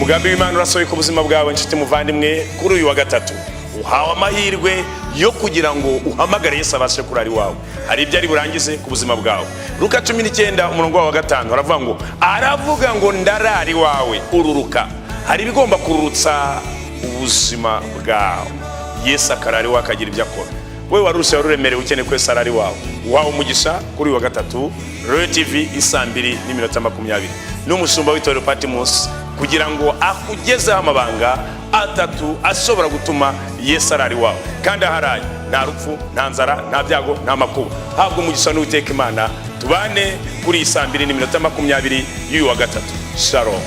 Umugambi w'Imana urasohoye ku buzima bwawe, inshuti muvandimwe. Kuri uyu wa gatatu uhawe amahirwe yo kugira ngo uhamagare Yesu abashe kurara iwawe. Hari ibyo ari burangize ku buzima bwawe. Luka 19, umurongo wawe wa 5, aravuga ngo "Ndarara iwawe." Ururuka. Hari ibigomba kururutsa ubuzima bwawe, Yesu akarara iwawe, akagira ibyo akora. Wowe waruse, wari uremerewe, ukeneye ko Yesu arara iwawe, uhawe umugisha. Kuri uyu wa gatatu, Royal TV, isaa 2:20, n'umushumba w'itorero Patimusi, kugira ngo akugezeho amabanga atatu ashobora gutuma Yesu arara iwawe. Kandi aharaye nta rupfu, nta nzara, nta byago, nta makuba. Habwa umugisha n'Uwiteka Imana. Tubane kuri iyi saa 2:20 y'uyu wa gatatu. Shalom.